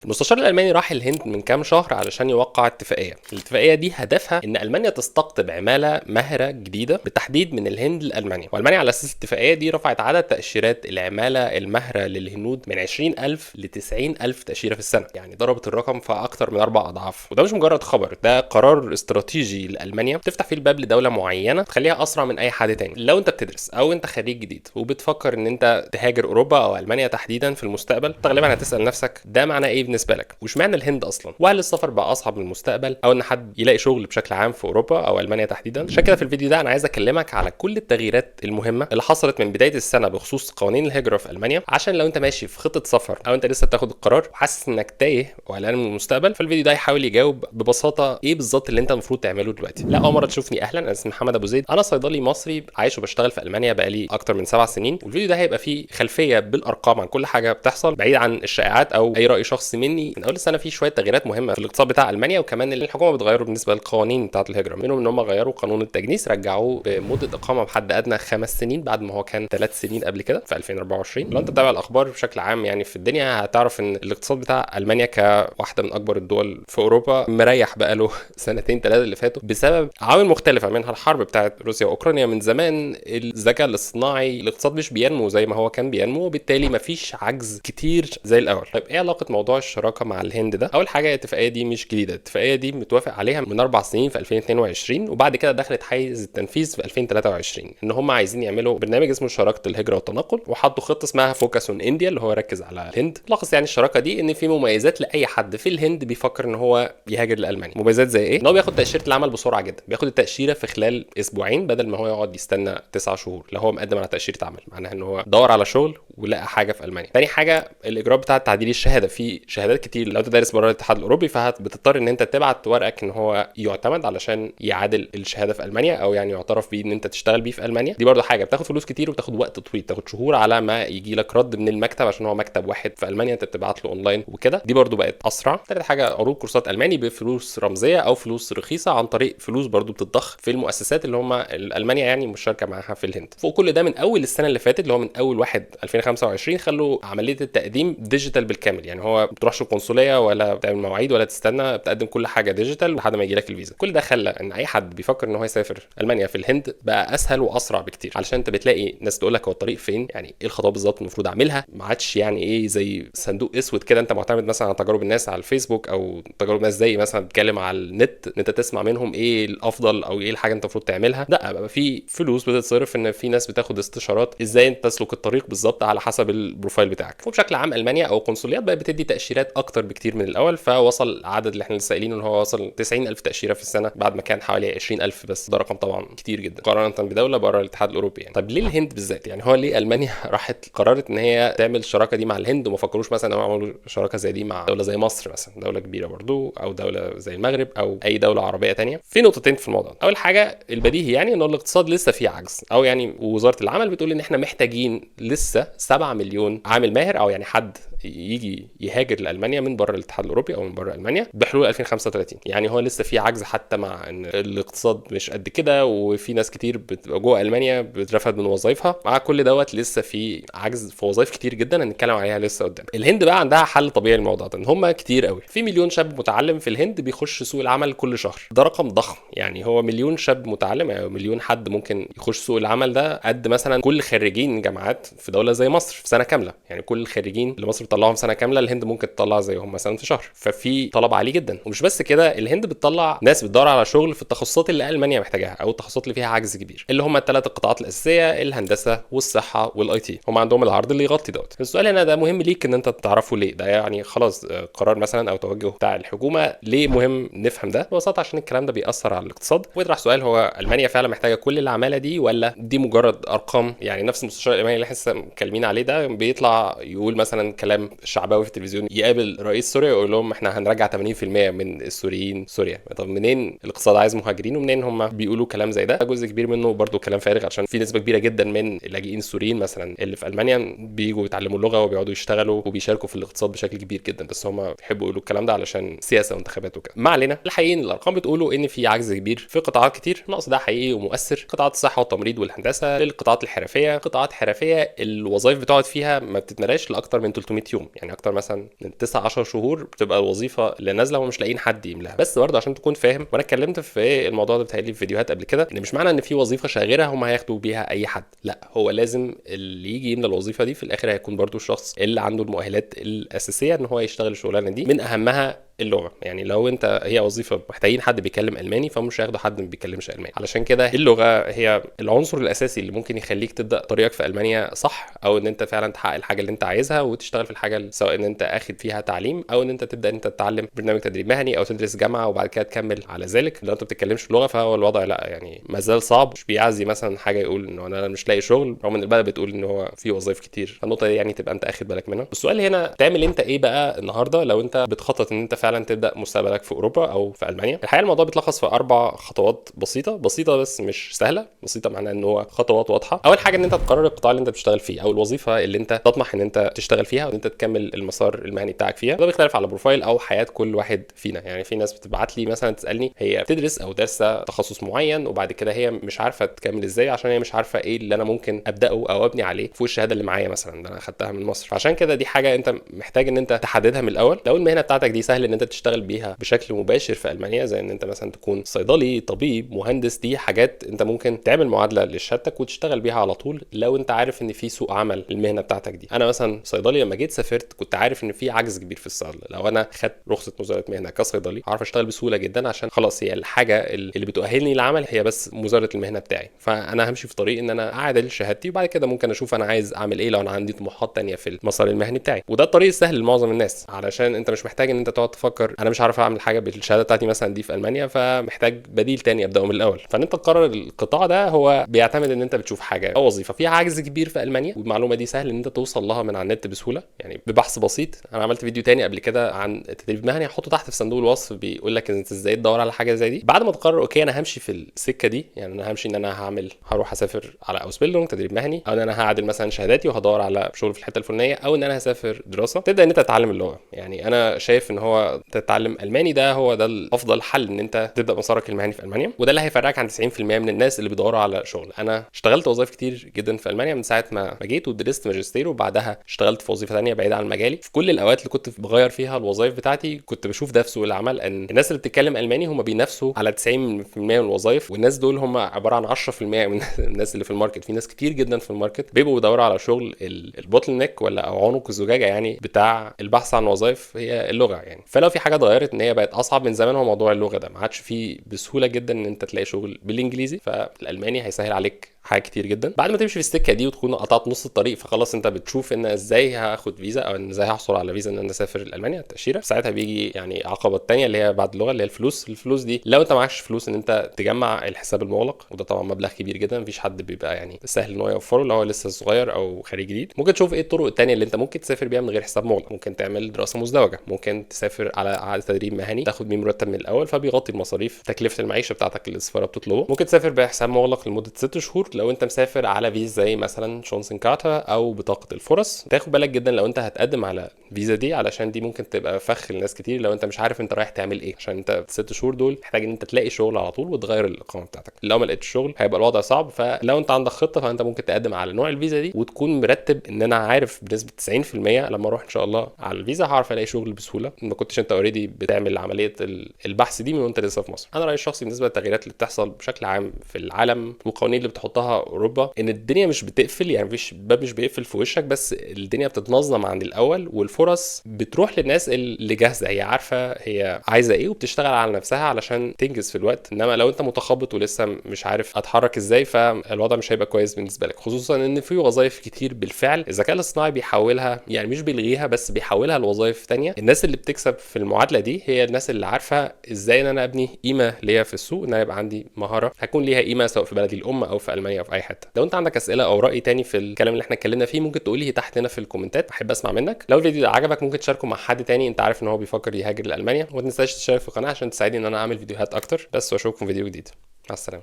المستشار الالماني راح الهند من كام شهر علشان يوقع اتفاقيه. الاتفاقية دي هدفها ان المانيا تستقطب عماله ماهره جديدة بالتحديد من الهند لالمانيا، والمانيا على اساس الاتفاقية دي رفعت عدد تاشيرات العمالة الماهره للهنود من 20,000 ل 90,000 تاشيرة في السنه، يعني ضربت الرقم في اكتر من 4 اضعاف. وده مش مجرد خبر، ده قرار استراتيجي لالمانيا تفتح فيه الباب لدولة معينة تخليها اسرع من اي حد تاني. لو انت بتدرس او انت خريج جديد وبتفكر ان انت تهاجر اوروبا او المانيا تحديدا في المستقبل، غالبا هتسال نفسك ده معناه ايه بالنسبة لك، واشمعنى الهند اصلا، وهل السفر بقى اصعب من المستقبل، او ان حد يلاقي شغل بشكل عام في اوروبا او المانيا تحديدا. عشان كده في الفيديو ده انا عايز اكلمك على كل التغييرات المهمة اللي حصلت من بداية السنة بخصوص قوانين الهجرة في المانيا، عشان لو انت ماشي في خطه سفر او انت لسه بتاخد القرار وحاسس انك تايه وقلقان من المستقبل، فالفيديو ده هيحاول يجاوب ببساطة ايه بالظبط اللي انت المفروض تعمله دلوقتي. لا اول مرة تشوفني اهلا، انا اسمي محمد ابو زيد، انا صيدلي مصري عايش وبشتغل في المانيا بقالي اكتر من 7 سنين، والفيديو ده هيبقى فيه خلفية بالارقام عن كل حاجة بتحصل بعيد عن الشائعات او اي راي شخصي مني. من اول السنة في شوية تغييرات مهمة في الاقتصاد بتاع المانيا، وكمان الحكومة بتغيره بالنسبة للقوانين بتاعه الهجرة، منهم ان هم غيروا قانون التجنيس، رجعوه بمدة اقامه بحد ادنى 5 سنين بعد ما هو كان 3 سنين قبل كده في 2024. لو انت بتتابع الاخبار بشكل عام يعني في الدنيا هتعرف ان الاقتصاد بتاع المانيا كواحده من اكبر الدول في اوروبا مريح بقاله سنتين 3 اللي فاتوا بسبب عوامل مختلفة، منها الحرب بتاعه روسيا واوكرانيا من زمان، الذكاء الاصطناعي، الاقتصاد مش بينمو زي ما هو كان بينمو، وبالتالي مفيش عجز كتير زي الاول. طيب ايه علاقة موضوع الشراكة مع الهند ده؟ اول حاجة الاتفاقية دي مش جديدة، الاتفاقية دي متوافق عليها من 4 سنين في 2022، وبعد كده دخلت حيز التنفيذ في 2023، ان هم عايزين يعملوا برنامج اسمه شراكة الهجرة والتنقل، وحطوا خطه اسمها Focus on India اللي هو ركز على الهند. لخص يعني الشراكة دي ان في مميزات لاي حد في الهند بيفكر ان هو يهاجر لالمانيا. مميزات زي ايه؟ ان هو بياخد تاشيرة العمل بسرعة جدا، بياخد التاشيره في خلال اسبوعين بدل ما هو يقعد يستنى 9 شهور لو هو مقدم على تاشيرة عمل، معناها ان هو دور على شغل ولقى حاجة في المانيا. تاني حاجة الاجراء بتاع تعديل الشهادة، في شهادات كتير لو انت دارس بره الاتحاد الاوروبي فبتضطر ان انت تبعت ورقك ان هو يعتمد علشان يعادل الشهادة في المانيا، او يعني يعترف بيه ان انت تشتغل بيه في المانيا. دي برضو حاجة بتاخد فلوس كتير وبتاخد وقت طويل، تاخد شهور على ما يجي لك رد من المكتب، عشان هو مكتب واحد في المانيا انت بتبعت له اونلاين وكده. دي برضو بقت اسرع. تالت حاجة عروض كورسات الماني بفلوس رمزية او فلوس رخيصة عن طريق فلوس برضو بتتضخ في المؤسسات اللي هم المانيا يعني مشاركة معاها في الهند. فوق كل ده من اول السنة اللي فاتت اللي هو من اول 1/2025 خلوا عملية التقديم digital بالكامل، يعني هو ما بتروحش القنصليه ولا بتعمل مواعيد ولا تستنى، بتقدم كل حاجة digital لحد ما يجي لك الفيزا. كل ده خلى ان اي حد بيفكر ان هو يسافر المانيا في الهند بقى اسهل واسرع بكتير، علشان انت بتلاقي ناس تقول لك هو الطريق فين، يعني ايه الخطوات بالظبط المفروض اعملها، ما عادش يعني ايه زي صندوق اسود كده انت معتمد مثلا على تجارب الناس على الفيسبوك او تجارب ناس زي مثلا بتتكلم على النت ان انت تسمع منهم ايه الافضل او ايه الحاجة انت المفروض تعملها. لا بقى في فلوس بتتصرف ان في ناس بتاخد استشارات ازاي انت تسلك الطريق بالظبط على حسب ال profile بتاعك. وبشكل عام المانيا او قنصليات بقت بتدي تاشيرات اكتر بكتير من الاول، فوصل العدد اللي احنا لسه قايلينه ان هو وصل 90,000 تاشيرة في السنة بعد ما كان حوالي 20,000 بس. ده رقم طبعا كتير جدا مقارنة بدولة بره الاتحاد الاوروبي يعني. طب ليه الهند بالذات؟ يعني هو ليه المانيا راحت قررت ان هي تعمل الشراكة دي مع الهند وما فكروش مثلا ان هم يعملوا شراكة زي دي مع دولة زي مصر مثلا، دولة كبيرة برضو، او دولة زي المغرب او اي دولة عربية تانية؟ في نقطتين في الموضوع. اول حاجة البديهي يعني ان الاقتصاد لسه فيه عجز، او يعني وزارة العمل بتقول ان احنا محتاجين لسه 7 مليون عامل ماهر، او يعني حد يجي يهاجر لالمانيا من بره الاتحاد الاوروبي او من بره المانيا بحلول 2035. يعني هو لسه في عجز حتى مع ان الاقتصاد مش قد كده، وفي ناس كتير بتبقى جوه المانيا بترفد من وظائفها. مع كل دوت لسه في عجز في وظائف كتير جدا هنتكلم عليها لسه قدام. الهند بقى عندها حل طبيعي للموضوع ده، ان هم كتير قوي، في مليون شاب متعلم في الهند بيخش سوق العمل كل شهر، ده رقم ضخم. يعني هو مليون شاب متعلم، يعني مليون حد ممكن يخش سوق العمل، ده قد مثلا كل خريجين جامعات في دولة زي مصر في سنة كاملة. يعني كل الخريجين اللي مصر بتطلعهم سنة كاملة الهند ممكن تطلع زيهم مثلا في شهر. ففي طلب عالي جدا. ومش بس كده، الهند بتطلع ناس بتدور على شغل في التخصصات اللي المانيا محتاجاها او التخصصات اللي فيها عجز كبير، اللي هم الثلاث القطاعات الاساسية، الهندسة والصحة وال IT. هم عندهم العرض اللي يغطي دوت. السؤال هنا ده مهم ليك ان انت تعرفه ليه ده، يعني خلاص قرار مثلا او توجه بتاع الحكومة، ليه مهم نفهم ده؟ ببساطة عشان الكلام ده بيأثر على الاقتصاد. ويطرح سؤال، هو المانيا فعلا محتاجه كل العمالة دي ولا دي مجرد ارقام؟ يعني نفس المستشار الالماني اللي احنا متكلمين عليه ده بيطلع يقول مثلا كلام شعبوي في التلفزيون، يقابل رئيس سوريا ويقول لهم احنا هنرجع 80% من السوريين سوريا. طب منين الاقتصاد عايز مهاجرين ومنين هم بيقولوا كلام زي ده؟ جزء كبير منه برضو كلام فارغ، عشان في نسبه كبيرة جدا من اللاجئين السوريين مثلا اللي في المانيا بييجوا يتعلموا اللغة وبيقعدوا يشتغلوا وبيشاركوا في الاقتصاد بشكل كبير جدا، بس هم بيحبوا يقولوا الكلام ده علشان سياسة وانتخابات وكده. ما علينا، الحقيقة ان الارقام بتقولوا ان في عجز كبير في قطاعات كتير، النقص ده حقيقي ومؤثر، قطاعات الصحة والتمريض والهندسة، القطاعات الحرفية، قطاعات حرفية الوظائف بتقعد فيها ما بتتملاش لاكتر من 300 يوم، يعني اكتر مثلا من جدا، 9 10 شهور بتبقى الوظيفة اللي نازله ومش لاقيين حد يملاها. بس برضه عشان تكون فاهم، وانا اتكلمت في الموضوع ده بتهيألي في فيديوهات قبل كده، ان مش معنى ان في وظيفة شاغره هم هياخدوا بيها اي حد، لا، هو لازم اللي يجي يملى الوظيفة دي في الاخر هيكون برضه الشخص اللي عنده المؤهلات الاساسية ان هو يشتغل الشغلانة دي، من اهمها اللغة. يعني لو انت هي وظيفة محتاجين حد بيتكلم الماني، فمش هياخدوا حد ما بيتكلمش الماني. علشان كده اللغة هي العنصر الاساسي اللي ممكن يخليك تبدا طريقك في المانيا صح، او ان انت فعلا تحقق الحاجة اللي انت عايزها وتشتغل في الحاجة، سواء ان انت اخد فيها تعليم او ان انت تبدا انت تتعلم برنامج تدريب مهني او تدرس جامعه وبعد كده تكمل على ذلك. لو انت ما بتتكلمش لغة فهو الوضع لا يعني ما زال صعب، مش بيعزي مثلا حاجة يقول انه انا مش لاقي شغل، رغم ان البلد بتقول ان هو في وظائف كتير. فالنقطه دي يعني تبقى انت اخد بالك منها. السؤال هنا، تعمل انت ايه بقى النهارده لو انت بتخطط ان انت فعلا تبدا مستقبلك في اوروبا او في المانيا؟ الحقيقة الموضوع بيتلخص في 4 خطوات بسيطة، بسيطة بس مش سهلة، بسيطة معناها ان هو خطوات واضحة. اول حاجة ان انت تقرر القطاع اللي انت بتشتغل فيه او الوظيفة اللي انت تطمح ان انت تشتغل فيها وان انت تكمل المسار المهني بتاعك فيها. ده بيختلف على profile او حياة كل واحد فينا. يعني في ناس بتبعت لي مثلا تسالني هي بتدرس او دارسه تخصص معين وبعد كده هي مش عارفه تكمل ازاي عشان هي مش عارفه ايه اللي انا ممكن ابداه او ابني عليه فوق الشهادة اللي معايا مثلا اللي انا اخدتها من مصر. فعشان كده دي حاجة انت محتاج ان انت تحددها من الاول. لو المهنة بتاعتك دي سهل ان انت تشتغل بيها بشكل مباشر في المانيا، زي ان انت مثلا تكون صيدلي، طبيب، مهندس، دي حاجات انت ممكن تعمل معادلة لشهادتك وتشتغل بيها على طول لو انت عارف ان في سوق عمل المهنة بتاعتك دي. انا مثلا صيدلي، لما جيت سافرت كنت عارف ان في عجز كبير في الصيدله، لو انا خدت رخصه مزاولة مهنة كصيدلي هعرف اشتغل بسهولة جدا، عشان خلاص هي الحاجة اللي بتؤهلني للعمل هي بس مزاولة المهنة بتاعي. فانا همشي في طريق ان انا اعادل شهادتي وبعد كده ممكن اشوف انا عايز اعمل ايه لو انا عندي طموحات تانية في المسار المهني بتاعي. وده الطريق السهل لمعظم الناس، علشان انت مش محتاج ان انت تقعد تفكر انا مش عارف اعمل حاجة بالشهادة بتاعتي مثلا دي في المانيا فمحتاج بديل تاني ابداه من الاول. فان انت تقرر القطاع ده هو بيعتمد ان انت بتشوف حاجة او وظيفة فيها عجز كبير في المانيا، والمعلومه دي سهل ان انت توصل لها من على النت بسهولة، يعني ببحث بسيط. انا عملت فيديو تاني قبل كده عن التدريب المهني هحطه تحت في صندوق الوصف بيقول لك انت ازاي تدور على حاجة زي دي. بعد ما تقرر okay انا همشي في السكة دي، يعني انا همشي ان انا هروح اسافر على Ausbildung تدريب مهني، او ان انا هعدل مثلا شهاداتي وهدور على شغل في الحتة الفلانية، او ان انا هسافر دراسة، تبدا ان انت تتعلم اللغة. يعني انا شايف ان هو تتعلم الماني ده هو ده الافضل حل ان انت تبدا مسارك المهني في المانيا، وده اللي هيفرقك عن 90% من الناس اللي بيدوروا على شغل. انا اشتغلت وظائف كتير جدا في المانيا من ساعة ما جيت ودرست ماجستير، وبعدها اشتغلت في وظيفة ثانية بعيدة عن مجالي. في كل الاوقات اللي كنت بغير فيها الوظائف بتاعتي كنت بشوف ده في سوق العمل، ان الناس اللي بتتكلم الماني هم بينافسوا على 90% من الوظائف، والناس دول هم عبارة عن 10% من الناس اللي في ال market. في ناس كتير جدا في ال market بيبقوا بيدوروا على شغل. ال bottleneck ولا او عنق الزجاجة يعني بتاع البحث عن وظائف هي اللغة يعني. فلو في حاجة اتغيرت ان هي بقت اصعب من زمان هو موضوع اللغة ده، ما عادش فيه بسهولة جدا ان انت تلاقي شغل بالانجليزي، فالالماني هيسهل عليك حاجات كتير جدا. بعد ما تمشي في السكة دي وتكون قطعت نص الطريق، فخلاص انت بتشوف ان ازاي هاخد فيزا او ان ازاي هحصل على فيزا ان انا اسافر لالمانيا التاشيره. ساعتها بيجي يعني عقبه الثانية اللي هي بعد اللغة اللي هي الفلوس. الفلوس دي لو انت معكش فلوس ان انت تجمع الحساب المغلق، وده طبعا مبلغ كبير جدا مفيش حد بيبقى يعني سهل ان هو يوفره لو هو لسه صغير او خريج جديد. ممكن تشوف ايه الطرق الثانية اللي انت ممكن تسافر بيها من غير حساب مغلق. ممكن تعمل دراسة مزدوجة، ممكن تسافر على عقد تدريب مهني تاخد بيه مرتب من الاول فبيغطي المصاريف تكلفة المعيشة بتاعتك اللي السفارة بتطلبه. ممكن تسافر بحساب مغلق لمدة 6 شهور لو انت مسافر على فيزا زي مثلا Chancenkarte او بطاقة الفرص. تاخد بالك جدا لو انت هتقدم على فيزا دي، علشان دي ممكن تبقى فخ لناس كتير لو انت مش عارف انت رايح تعمل ايه، عشان انت 6 شهور دول محتاج ان انت تلاقي شغل على طول وتغير الاقامة بتاعتك. لو ما لقيتش شغل هيبقى الوضع صعب. فلو انت عندك خطه فانت ممكن تقدم على نوع الفيزا دي وتكون مرتب ان انا عارف بنسبة 90% لما اروح ان شاء الله على الفيزا هعرف الاقي شغل بسهولة، ما كنتش انت already بتعمل عملية البحث دي من وانت لسه في مصر. انا رايي الشخصي بالنسبة للتغييرات اللي بتحصل بشكل عام في العالم والقوانين اللي بتحطها اوروبا، ان الدنيا مش بتقفل، يعني مفيش باب مش بيقفل في وشك، بس الدنيا بتتنظم عن الاول والفرص بتروح للناس اللي جاهزة، هي عارفه هي عايزه ايه وبتشتغل على نفسها علشان تنجز في الوقت. انما لو انت متخبط ولسه مش عارف اتحرك ازاي فالوضع مش هيبقى كويس بالنسبة لك، خصوصا ان في وظائف كتير بالفعل الذكاء الاصطناعي بيحولها، يعني مش بيلغيها بس بيحولها لوظائف تانية. الناس اللي بتكسب في المعادلة دي هي الناس اللي عارفه ازاي ان انا ابني قيمة ليا في السوق، ان انا يبقى عندي مهارة هكون ليها قيمة سواء في بلدي الام او في المانيا او في اي حتة. لو انت عندك اسئلة او راي تاني في الكلام اللي احنا اتكلمنا فيه ممكن تقولي تحت هنا في الكومنتات، احب اسمع منك. لو الفيديو ده عجبك ممكن تشاركه مع حد تاني انت عارف ان هو بيفكر يهاجر لالمانيا، وما تنساش تشترك في القناة عشان تساعدني ان انا اعمل فيديوهات اكتر. بس واشوفكم في فيديو جديد، مع السلامة.